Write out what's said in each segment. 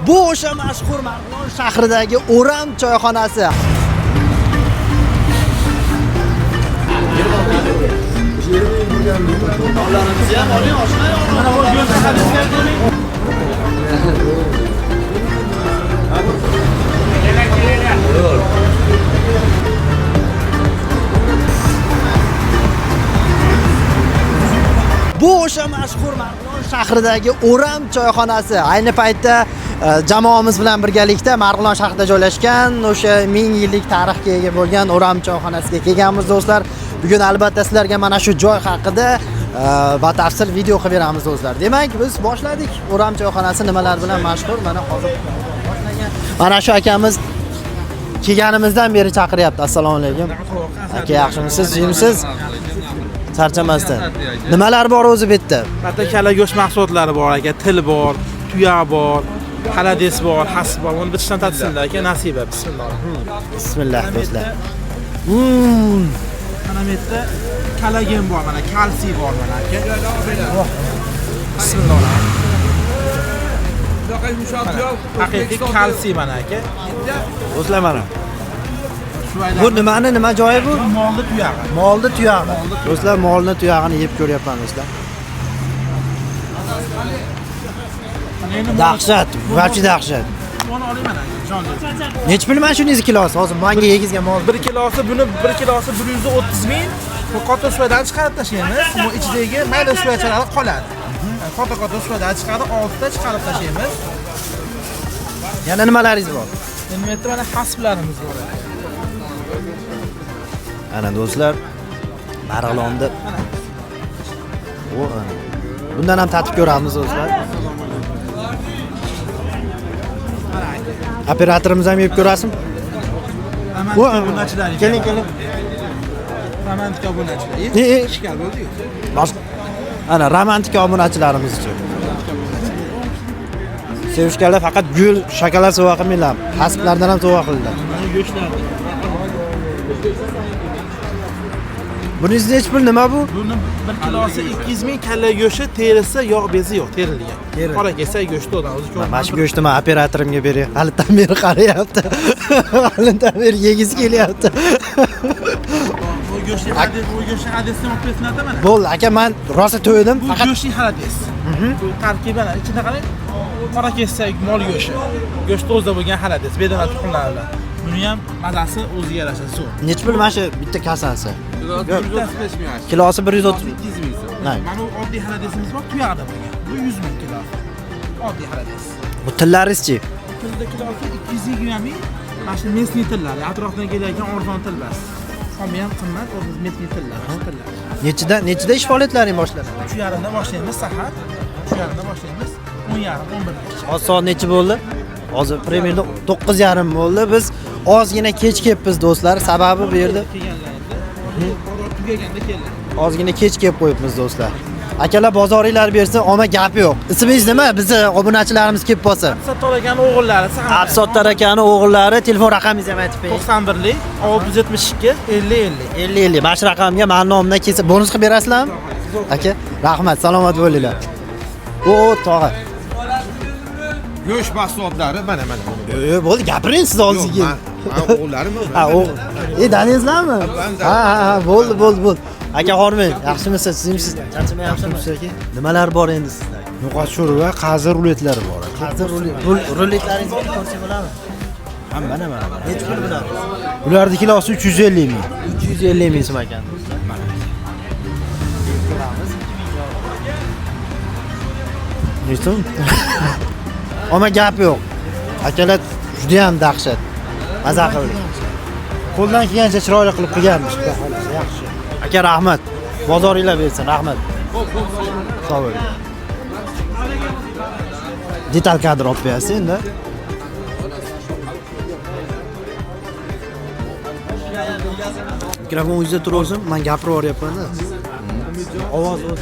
Bu o'sha mashhur Marg'ilon shahridagi O'ram choyxonasi. Bu o'sha mashhur Marg'ilon shahridagi O'ram choyxonasi. Ayni paytda jamoamiz bilan birgalikda Marg'ilon shahrida joylashgan o'sha 1000 yillik tarixga ega bo'lgan O'ram choyxonasiga kelganmiz do'stlar. Bugun albatta sizlarga mana shu joy haqida batafsil video qilib beramiz do'stlar. Demak, biz boshladik. O'ram choyxonasi nimalar bilan mashhur? Mana hozir boshlagan. Mana shu akamiz kelganimizdan beri chaqiryapti. Assalomu alaykum. Aka, yaxshimisiz? Yeyimsiz? Charchamasdan. Nimalar bor o'zi bu yerda? Hatto kalla go'sht mahsulotlari bor aka, til bor, tuya bor, xalades bor, has bor. Uni bitishdan tatsinlar aka, nasiba. Bismillah. Bismillah do'stlar. Mana bu yerda kollagen bor, mana kalsiy bor mana aka. Bismillah. Haqiqiy kalsiy mana aka. Do'stlar mana. Bu nimani, nima joyi bu? Molni tuyog'i. Molni tuyog'i. Do'stlar, molni tuyog'ini yeb ko'ryapman do'stlar. Dahshat, вообще dahshat. Buni oling mana jonli. Nechi pul mana shuningiz kilosi? Hozir menga yegizgan mol. Bir kilosi buni bir kilosi 130 ming. Bu katta suvadan chiqarib tashlaymiz. Bu ichidagi mayda suvachalari qoladi. Katta-katta suvadan chiqadi, oltita chiqarib tashlaymiz. Yana nimalaringiz bor? Endi bu yerda mana hasblarimiz bor. Ana do'stlar, Marg'ilonda. O, ana. Bundan ham tatib ko'ramiz do'stlar. Operatorimiz ham yeb ko'rasizmi? Obunachilar. Keling, keling. Romantik obunachilar. Ishkal bo'ldi-yu. Ana romantik obunachilarimiz uchun. Sevishganlar faqat gul, shokolad sovg'a qilmanglar. Hasblardan ham sovg'a qilinglar. Go'shtlar. Buningiz nechi pul, nima bu? Buni bir kilosi 200 ming, kalla go'shti, terisi, yog' bezi yo'q, terilgan. Qora kesak go'shti o'dan o'zi ko'p. Mana shu go'shtni men operatorimga beray. Halidan beri qarayapti. Halidan beri yegisi kelyapti. Bu go'shtli hadis, bu go'shtli hadisni olib bersinlar mana. Bo'ldi, aka, men rosa to'ydim. Bu go'shtli hadis. Bu tarkibi mana ichida qarang. Qora kesak mol go'shti. Go'sht o'zida bo'lgan hadis, bedana tuxumlari bilan. Buni ham mazasi o'ziga yarasha zo'r. Nechi pul mana shu bitta kasasi? 135 ming. Kilosi 130 200 ming so'm. Mana bu oddiy hadisimiz bor, tuyog'ida bo'lgan. Bu 100 ming kilosi. Oddiy hadis. Bu tillaringizchi? Tilda kilosi 220 ming. Mana shu mesniy tillar, atrofdan kelayotgan arzon til emas. Xomi ham qimmat, o'zi mesniy tillar, tillar. Nechida, nechida ish faoliyatlaring boshlanadi? 3:30da boshlaymiz sahar. 3:30da boshlaymiz. 10:30, 11gacha. Hozir soat necha bo'ldi? Hozir premyerda 9:30 bo'ldi. Biz ozgina kech kelibmiz do'stlar. Sababi bu yerda tugaganda keldi. Ozgina kech kelib qo'yibmiz do'stlar. Akalar, bozoringlar bersin, omma gap yo'q. Ismingiz nima? Bizni obunachilarimiz kelib qolsa. Absattor akani o'g'illari. Absattor akani o'g'illari, telefon raqamingizni ham aytib bering. 91lik 672 50 50. 50 50. Mana shu raqamga meni nomimdan kelsa bonus qilib berasizlarmi? Aka, rahmat, salomat bo'linglar. O, tog'a. Go'sht mahsulotlari mana mana. Yo'q, bo'ldi, gapiring siz oldingizga. Men o'g'illarimi? Ha, o'g'il. Dadangizlarmi? Ha, ha, ha, bo'ldi, bo'ldi, bo'ldi. Aka, hormang. Yaxshimisiz? Sizmisiz? Charchamayapsizmi aka? Nimalar bor endi sizda? No'xat sho'rva, qazi ruletlari bor aka. Qazi rulet. Ruletlaringizni ko'rsak bo'ladimi? Ha, mana mana. Necha pul bular? Bularning kilosi 350 ming. 350 ming so'm ekan. Necha so'm? Ammo gap yo'q. Akalar juda ham dahshat. Maza qildik. Qo'ldan kelgancha chiroyli qilib qilganmiz, xudo xolasa, yaxshi. Aka, rahmat. Bozoringlar bersin, rahmat. Sog' bo'ling. Detal kadr olib qo'yasiz endi. Mikrofon o'zida turaversin, men gapirib yuboryapman-da. Ovoz o'z.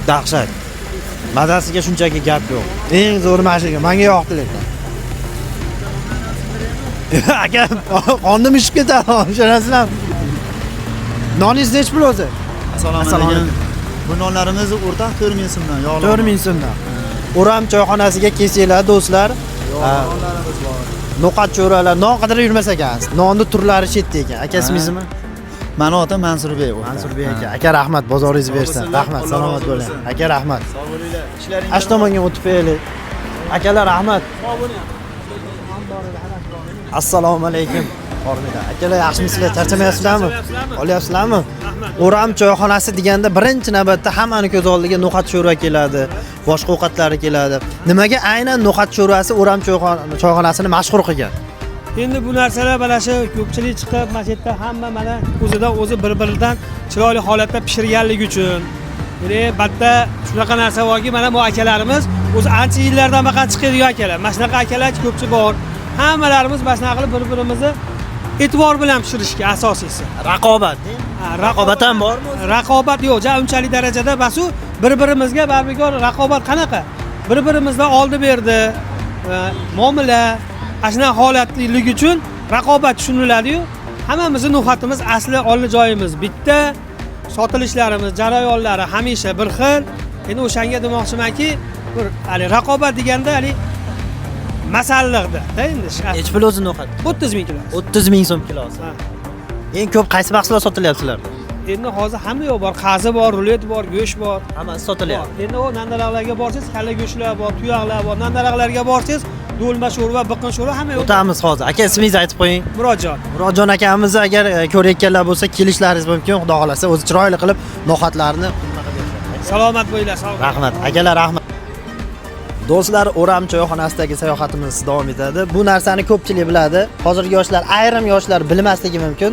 Dahshat. Mazasiga shunchaki gap yo'q. Eng zo'ri mana shu, menga yoqdi lekin. Aka, qornim ishib ketadi, ishonasizlarmi? Noningiz nechi pul o'zi? Assalomu alaykum. Bu nonlarimiz o'rtaq 4000 so'mdan, yog'li. 4000 so'mdan. O'ram choyxonasiga kelsanglar do'stlar, Nonlarimiz bor. No'qat sho'ralar, non qidirib yurmas ekansiz. Nonni turlari chetda ekan. Aka, ismingiz nima? Mani otam Mansurbek. Mansurbek aka. Aka, rahmat, bozoringiz bersin. Rahmat, salomat bo'ling. Aka, rahmat. Sog' bo'linglar. Ishlaringiz Ash tomonga o'tib qo'yaylik. Akalar, rahmat. Assalomu alaykum. Hormanglar. Akalar, yaxshimisizlar? Charchamayapsizlarmi? Olyapsizlarmi? O'ram choyxonasi deganda birinchi navbatda hammani ko'z oldiga no'xat sho'rva keladi, boshqa ovqatlari keladi. Nimaga aynan no'xat sho'rvasi O'ram choyxonasini mashhur qilgan? Endi bu narsalar mana shu ko'pchilik chiqib, mana shu yerda hamma mana o'zidan o'zi bir-biridan chiroyli holatda pishirganligi uchun. Ya'ni bitta shunaqa narsa borki, mana bu akalarimiz o'zi ancha yillardan buyoqqa chiqadigan akalar. Mana shunaqa akalar ko'pchilik bor. Hammalarimiz mana shunaqa qilib bir-birimizni e'tibor bilan pishirishga asosiysi. Raqobat. Ha, Raqobat ham bormi? Raqobat yo'q, ja unchalik darajada basu bir-birimizga baribir raqobat qanaqa? Bir-birimizdan oldi berdi, muomala, ana shunaqa holatligi uchun raqobat tushuniladi-yu. Hammamizni no'xatimiz asli oldi joyimiz bitta, sotilishlarimiz, jarayonlari hamisha bir xil. Endi o'shanga demoqchimanki, bir hali raqobat deganda hali masalliqda, da endi. Nechi pul o'zi no'xat? 30 ming kilo. 30 ming so'm kilosi. Ha. Eng ko'p qaysi mahsulot sotilyapti sizlarda? Endi hozir hamma yo'q bor, qazi bor, rulet bor, go'sht bor. Hammasi sotilyapti. Endi u nandalaqlarga borsangiz kalla go'shtlar bor, tuyoqlar bor. Nandalaqlarga borsangiz do'lma sho'rva, biqin sho'rva hamma yo'q. O'tamiz hozir. Aka, ismingizni aytib qo'ying. Murodjon. Murodjon akamizni agar ko'rayotganlar bo'lsa, kelishlaringiz mumkin. Xudo xolasa o'zi chiroyli qilib no'xatlarni Salomat bo'linglar, sog' bo'ling. Rahmat, akalar, rahmat. Do'stlar, O'ram choyxonasidagi sayohatimiz davom etadi. Bu narsani ko'pchilik biladi. Hozirgi yoshlar, ayrim yoshlar bilmasligi mumkin.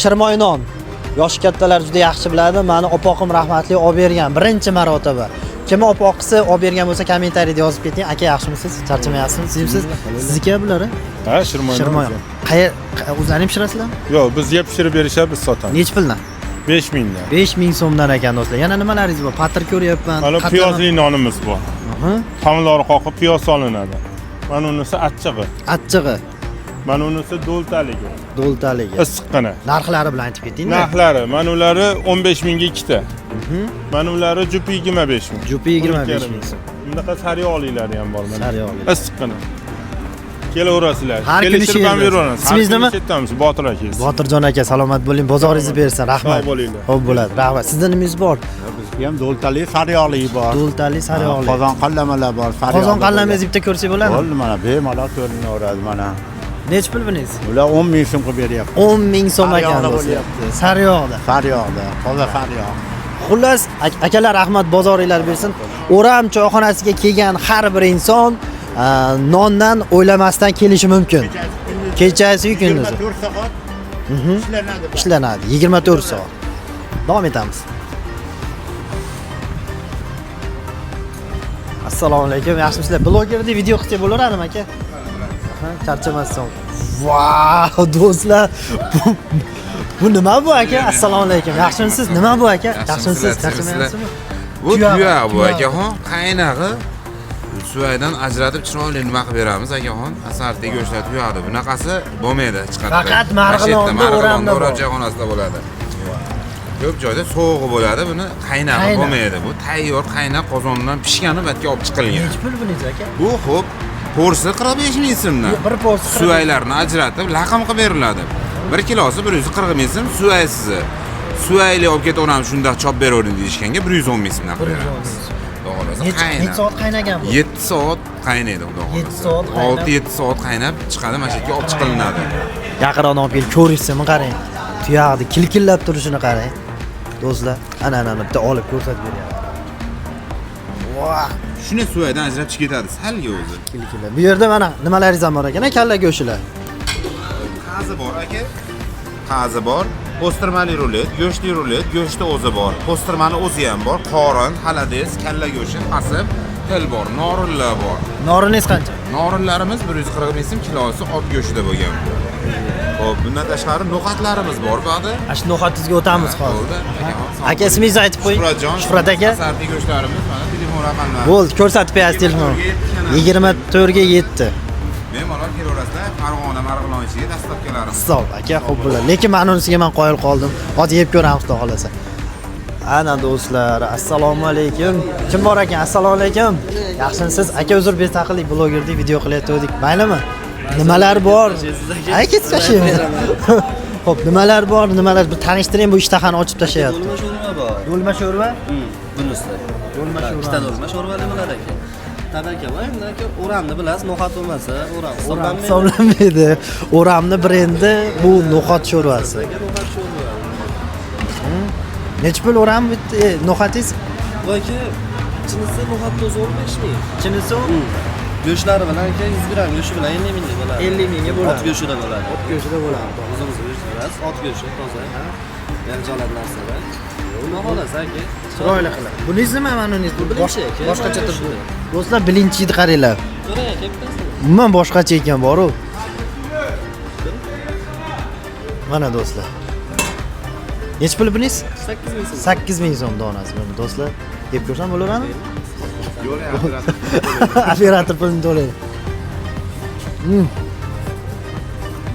Shirmoy non. Yoshi kattalar juda yaxshi biladi. Mani opoqim rahmatli olib bergan birinchi marotaba. Kim opoqisi olib bergan bo'lsa, kommentariyada yozib keting. Aka, yaxshimisiz? Charchamayapsizmi? Sizmisiz? Sizniki bular? Ha, shirmoy. Shirmoy. Qayer o'zlaring pishirasizlarmi? Yo'q, bizga pishirib berishadi, biz sotamiz. Nechi puldan? 5000 dan. 5000 so'mdan ekan do'stlar. Yana nimalaringiz bor? Patir ko'ryapman. Mana piyozli nonimiz bor. Pomidor qoqib piyoz solinadi. Mana unisi achchig'i. Achchig'i. Mana unisi do'ltaligi. Do'ltaligi. Issiqqina. Narxlari bilan aytib keting-da. Narxlari, mana ulari 15 mingga ikkita. Mana ulari jupi 25 ming. Jupi 25 ming so'm. Bunaqa sariyog'liklari ham bor mana. Sariyog'li. Issiqqina. Kelaverasizlar. Har kuni Kelishtirib ham shu yerda. beraveramiz. Ismingiz nima? Chetdamiz, Botir aka. Botirjon aka, salomat bo'ling, bozoringizni bersin. Rahmat. Sog' bo'linglar. Xo'p bo'ladi. Rahmat. Sizda nimangiz bor? Bizga ham do'ltali sariyog'li bor. Do'ltali sariyog'li. Qozon qallamalar bor, sariyog'li. Qozon qallamangizni bitta ko'rsak bo'ladimi? Bo'ldi, mana bemalol ko'rinaveradi mana. Nechi pul buningiz? Ular 10 ming so'm qilib beryapti. 10 ming so'm ekan Sariyog'da do'stlar. bo'lyapti. Sariyog'da. Sariyog'da, toza sariyog'. Xullas, akalar, rahmat, bozoringlar bersin. O'ram choyxonasiga kelgan har bir inson nondan o'ylamasdan kelishi mumkin. Kechasi kunduzi. 24 soat ishlanadi. Ishlanadi 24 soat. Davom etamiz. Assalomu alaykum, yaxshimisizlar? Blogerda video qilsak bo'laveradimi aka? Charchamasdan. Vau, do'stlar, bu nima bu aka? Assalomu alaykum. Yaxshimisiz? Nima bu aka? Yaxshimisiz? Charchamayapsizmi? Bu tuya bu akaxon, qaynog'i suvaydan ajratib chiroyli nima qilib beramiz akaxon. Asarti go'shtlar tuyadi. Bunaqasi bo'lmaydi hech qayerda. Faqat Marg'ilonda, O'ramda O'ram choyxonasida bo'ladi. Ko'p joyda sovug'i bo'ladi, buni qaynog'i bo'lmaydi. Bu tayyor qaynoq qozondan pishgani batga olib chiqilgan. Nechi pul buningiz aka? Bu xo'p, porsi 45 ming so'mdan. Bir porsi Suvaylarni ajratib laqim qilib beriladi. 1 kilosi 140 ming so'm suvaysizi. Suvayli olib ketaveramiz, shundoq chop beravering deyishganga 110 ming so'mdan qilib beramiz. Necha soat qaynagan bu? 7 soat qaynaydi xudo xohlasa. 7 soat qaynab. 6-7 soat qaynab chiqadi, mana shu yerga olib chiqilinadi. Yaqinroq olib kelib ko'rishsin, qarang. Tuyog'ida kilkillab turishini qarang. Do'stlar, ana ana bitta olib ko'rsatib beryapti. Voh! Shuni suvaydan ajrab chiqib ketadi salga o'zi. Kilkillab. Bu yerda mana nimalaringiz ham bor ekan, kalla go'shtlar. Qazi bor aka. Qazi bor, po'stirmali rulet, go'shtli rulet, go'shti o'zi bor. Po'stirmani o'zi ham bor, qorin, xalades, kalla go'shti, qasib, til bor, norinlar bor. Noriningiz qancha? Norinlarimiz 140 ming so'm kilosi ot go'shtida bo'lgan. Xo'p, bundan tashqari no'xatlarimiz bor ba'da. Ana shu no'xatingizga o'tamiz hozir. Aka, ismingizni aytib qo'ying. Shuhratjon. Shuhrat aka. Asarli go'shtlarimiz mana telefon raqamlari. Bo'ldi, ko'rsatib qo'yasiz telefon. 24 ga 7. Bemalol kelaverasizlar. Farg'ona, Marg'ilon ichiga dastavkalarimiz. Hisob aka, xo'p bo'ladi. Lekin mana unisiga men qoyil qoldim. Hozir yeb ko'ramiz, xudo xolasa. Ana do'stlar, assalomu alaykum. Kim bor ekan? Assalomu alaykum. Yaxshimisiz? Aka, uzr, betaqillik blogerdik, video qilayotgandik. Maylimi? Nimalar bor? Ay, ketib tashlaymiz. Xo'p, nimalar bor? Nimalar? Bir tanishtiring, bu ishtahani ochib tashlayapti. Do'lma sho'rva bor. Do'lma sho'rva? Bunisi. Do'lma sho'rva. Ikkita do'lma sho'rvali bo'ladi aka. Tabaka bor, endi aka o'ramni bilasiz, no'xat bo'lmasa o'ram hisoblanmaydi. Hisoblanmaydi. O'ramni brendi bu no'xat sho'rvasi. Aka, no'xat sho'rva. Nechi pul o'ram no'xatingiz? Bu aka chinisi no'xatni o'zi 15 ming. Chinisi Go'shtlari bilan aka 100 gramm go'shti bilan 50 mingga bo'ladi. 50 mingga bo'ladi. Ot go'shtida bo'ladi. Ot go'shtida bo'ladi. O'zimiz go'sht bilasiz, ot go'shti toza. Yarjolat narsalar. Nima xohlasa aka. Chiroyli qilib. Buningiz nima mana uningiz? Bu bilinchi aka. Boshqacha tur. Do'stlar, bilinchini qaranglar. Ko'ring aka, bittasini. Umuman boshqacha ekan boru. Mana do'stlar. Nechi pul buningiz? 8 ming so'm. 8 ming so'm donasi. Mana do'stlar, yeb ko'rsam bo'laveradimi? Yo'q, operator. Operator pulini to'laydi.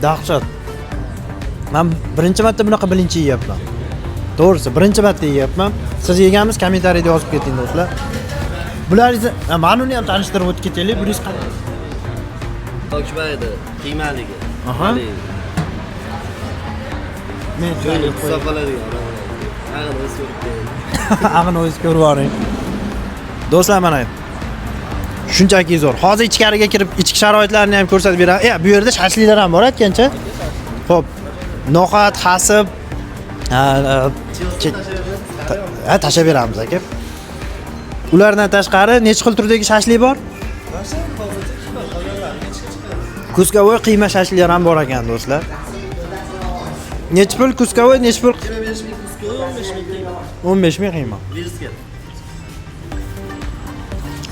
Dahshat. Men birinchi marta bunaqa bilinchi yeyapman. To'g'risi, birinchi marta yeyapman. Siz yeganmiz, kommentariyada yozib keting do'stlar. Bularni mana uni ham tanishtirib o'tib ketaylik. Buningiz qanday? Tokbaydi, qiymaligi. Aha. Men Joyni hisoblanadigan. Ag'ini o'zi ko'rib keling. Ag'ini o'zingiz ko'rib oling. Do'stlar, mana shunchaki zo'r. Hozir ichkariga kirib, ichki sharoitlarni ham ko'rsatib beraman. Bu yerda shashliklar ham bor aytgancha. Xo'p, no'xat, hasib, tashlab beramiz aka. Ulardan tashqari necha xil turdagi shashlik bor? Kuskovoy qiyma shashliklar ham bor ekan do'stlar. Necha pul kuskovoy, necha pul? 25 ming kuskovoy, 15 ming qiyma. 15 ming qiyma. Virusga.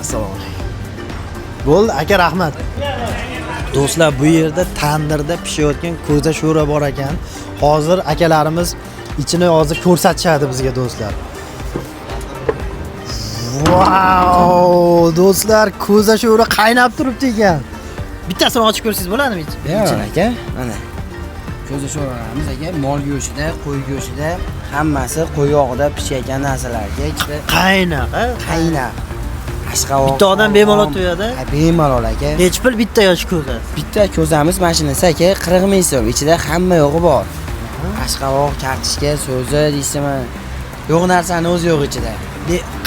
Assalomu alaykum. Bo'ldi aka, rahmat. Do'stlar, bu yerda tandirda pishayotgan ko'za sho'ra bor ekan. Hozir akalarimiz ichini hozir ko'rsatishadi bizga do'stlar. Vau, do'stlar, ko'za sho'ra qaynab turibdi ekan. Bittasini ochib ko'rsangiz bo'ladimi ichi? Ichini aka, mana. Ko'za sho'ramiz aka, mol go'shtida, qo'y go'shtida, hammasi qo'y yog'ida pishayotgan narsalar aka, ichida qaynoq, ha? Qaynoq. Qashqavoq. Bitta odam bemalol to'yadi? Ha, bemalol aka. Nechi pul bitta yosh ko'za? Bitta ko'zamiz mashinasi aka 40 ming so'm, ichida hamma yog'i bor. Qashqavoq, kartoshka, so'zi deysizmi? Yo'q narsani o'zi yo'q ichida.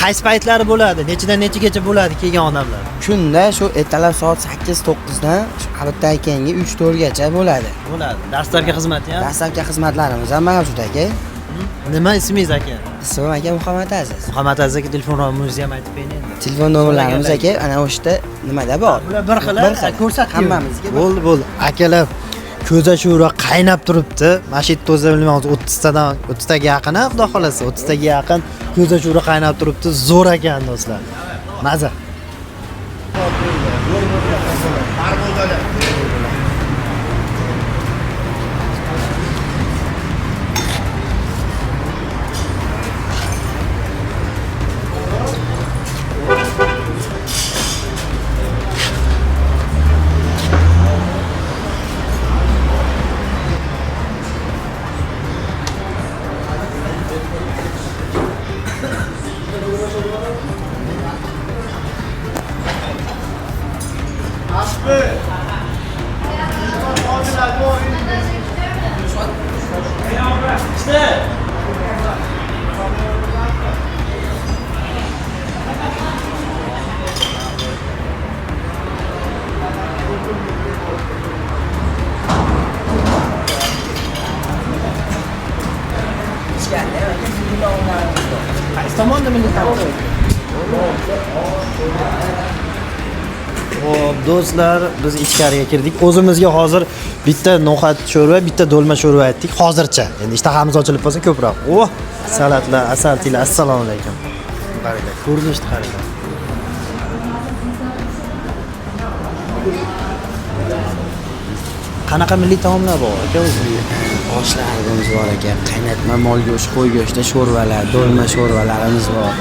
Qaysi paytlari bo'ladi? Nechidan nechagacha bo'ladi kelgan odamlar? Kunda shu ertalab soat 8-9 dan shu abitdan keyingi 3-4 gacha bo'ladi. Bo'ladi. Dastlabki xizmati ham? Dastlabki xizmatlarimiz ham mavjud aka. Nima ismingiz aka? Ismim aka Muhammad Aziz. Muhammad Aziz aka, telefon nomerimizni ham aytib bering endi. Telefon nomerlarimiz aka ana o'sha yerda nimada bor? Bular bir xil, Bir xil. ko'rsatdi. Hammamizga bir. Bo'ldi, bo'ldi. Akalar, ko'za sho'ra qaynab turibdi. Mana shu yerda o'zi bilmayman, hozir 30tadan, 30taga yaqin, ha, xudo xolasa, 30taga yaqin ko'za sho'ra qaynab turibdi. Zo'r ekan do'stlar. Maza. Qaysi tomonda milliy taom? Xo'p, do'stlar, biz ichkariga kirdik. O'zimizga hozir bitta no'xat sho'rva, bitta do'lma sho'rva aytdik hozircha. Endi ishtahamiz ochilib qolsa ko'proq. Oh, salatlar, asaltilar, assalomu alaykum. Qaranglar, ko'rinishni qaranglar. Qanaqa milliy taomlar bor aka o'zi? Oshlarimiz bor aka, qaynatma mol go'sht, qo'y go'shti sho'rvalar, do'lma sho'rvalarimiz bor.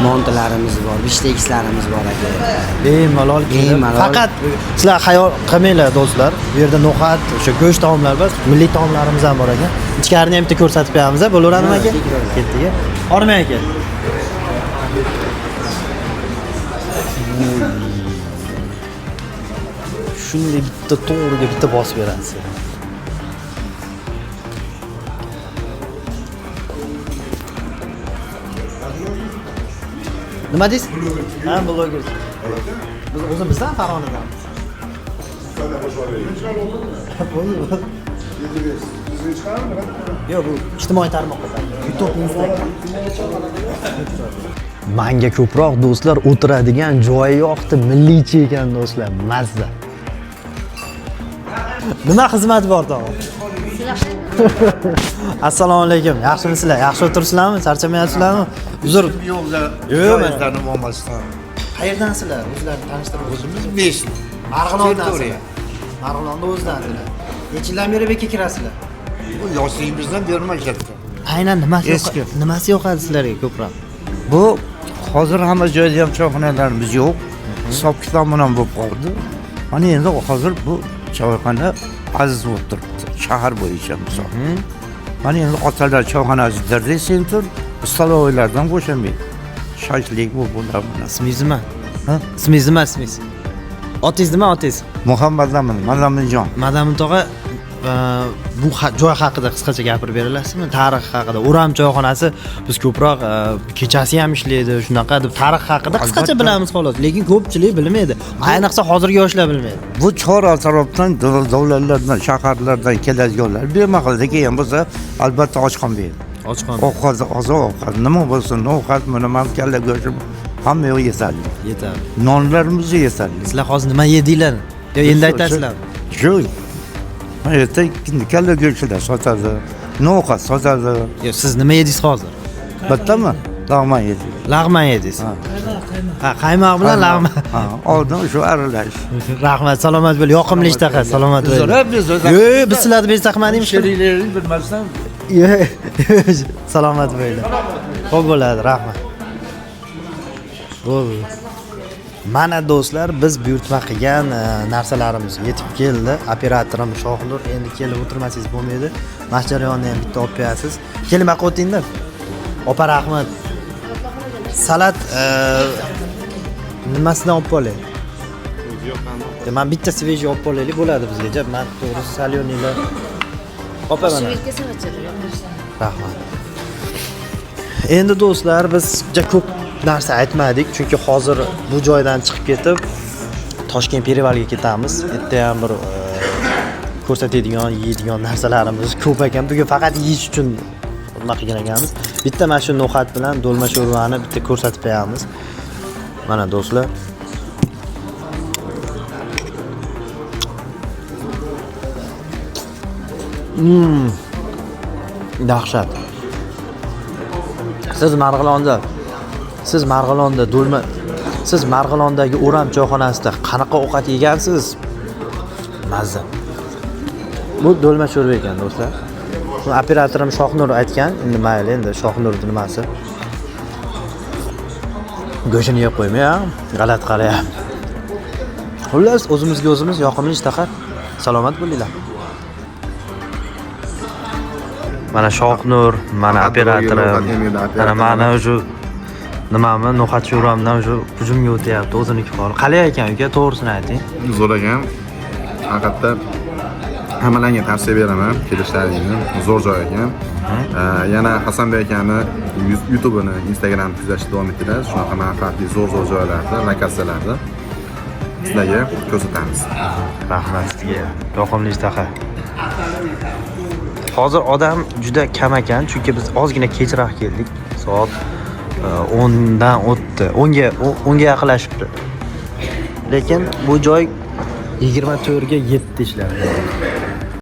Montilarimiz bor, bishtekislarimiz bor aka. Bemalol kelib, Bemalol. Faqat sizlar xayol qilmanglar do'stlar. Bu yerda no'xat, o'sha go'sht taomlar emas, milliy taomlarimiz ham bor ekan. Ichkarini ham bitta ko'rsatib qo'yamiz, bo'laveradimi aka? Ketdik. Hormang aka. Shunday bitta to'g'riga bitta bosib berasiz. Nima deysiz? Ha, bloger. Biz o'zimizdan Farg'onadanmiz. Yo'q, bu ijtimoiy tarmoqda. YouTube, Instagram. Manga ko'proq do'stlar o'tiradigan joyi yoqdi, milliychi ekan do'stlar, mazza. Nima xizmat bor tog'a? Assalomu alaykum. Yaxshimisizlar? Yaxshi o'tiribsizlarmi? Charchamayapsizlarmi? Uzr. Yo'lda Yo'q, muammosi. Qayerdansizlar? O'zlarini tanishtirib O'zimiz 5. Marg'ilondansizlar. Marg'ilonda o'zidansizlar. Necha yildan beri bu yerga kirasizlar? Bu yoshligimizdan beri maktabda. Aynan nimasi Eski. Nimasi yoqadi sizlarga ko'proq? Bu hozir hamma joyda ham choyxonalarimiz yo'q. Hisob kitob bilan bo'lib qoldi. Mana endi hozir bu choyxona aziz bo'lib turibdi shahar bo'yicha misol. Mana endi otalar choyxonasi Dirdi Center stolovoylardan bo'shamaydi. Shashlik bu bular bilan. Ismingiz nima? Ha? Ismingiz nima ismingiz? Otingiz nima otingiz? Muhammad Amin, Madaminjon. Madamin tog'a, bu joy haqida qisqacha gapirib bera olasizmi? Tarix haqida. O'ram choyxonasi biz ko'proq kechasi ham ishlaydi, shunaqa deb tarix haqida qisqacha bilamiz xolos, lekin ko'pchilik bilmaydi. Ayniqsa hozirgi yoshlar bilmaydi. Bu chor atrofdan, davlatlardan, shaharlardan keladiganlar bemahalda kelgan bo'lsa, albatta och qolmaydi. Och qolmaydi. Ovqat, oziq ovqat, nima bo'lsin, no'xatmi, nima, kalla go'shtmi, hamma yoq yetarli. Yetarli. Nonlarimiz yetarli. Sizlar hozir nima yedinglar? Yo, endi aytasizlarmi? Shu. Mana yerda kalla go'shtlar sotadi, no'xat sotadi. Yo, siz nima yedingiz hozir? Bittami? Lag'mon yedik. Lag'mon yedingiz. Ha, qaymoq bilan lag'mon. Ha, oldin shu aralash. Rahmat, salomat bo'l. Yoqimli ishtaha, salomat bo'l. Zo'rab biz o'zi. Yo'q, biz sizlarni bezovta qilmadikmi? Sheriklarni bilmasdan. Yo'q, salomat bo'linglar. Xo'p bo'ladi, rahmat. Bo'ldi. Mana do'stlar, biz buyurtma qilgan narsalarimiz yetib keldi. Operatorim Shohnur, endi kelib o'tirmasangiz bo'lmaydi. Mana jarayonni ham bitta olib qo'yasiz. Keling, baqa o'tingda. Opa, rahmat. Salat nimasidan olib olay? Men bitta svejiy olib olaylik bo'ladi bizga. Men to'g'risi salyoniylar. Opa mana. Rahmat. Endi do'stlar, biz juda ko'p narsa aytmadik, chunki hozir bu joydan chiqib ketib Toshkent Perivalga ketamiz. Erta ham bir ko'rsatadigan, yeydigan narsalarimiz ko'p ekan. Bugun faqat yeyish uchun nima qilgan ekanmiz. Bitta mana shu no'xat bilan do'lma sho'rvani bitta ko'rsatib qo'yamiz. Mana do'stlar. Dahshat. Siz Marg'ilonda do'lma, siz Marg'ilondagi O'ram choyxonasida qanaqa ovqat yegansiz? Mazza. Bu do'lma sho'rva ekan do'stlar. Shuni operatorim Shohnur aytgan, endi mayli, endi Shohnurning nimasi? Go'shtini yeb qo'ymay, g'alati qarayapti. Xullas, o'zimizga o'zimiz yoqimli ishtaha. Salomat bo'linglar. Mana Shohnur, mana operatorim, mana shu nimami, no'xat sho'rvamdan shu hujumga o'tyapti, o'ziniki holi. Qalay ekan uka, to'g'risini ayting. Zo'r ekan. Haqiqatda hammalarga tavsiya beraman kelishlaringni. Zo'r joy ekan. Yana Hasanbek akani YouTube'ini, Instagram'ini kuzatishda davom etinglar. Shunaqa manfaatli zo'r-zo'r joylarda, lokatsiyalarda sizlarga ko'rsatamiz. Rahmat sizga. Yoqimli ishtaha. Hozir odam juda kam ekan, chunki biz ozgina kechroq keldik. Soat 10 dan o'tdi. 10 ga yaqinlashibdi. Lekin bu joy 24 ga 7 ishlaydi.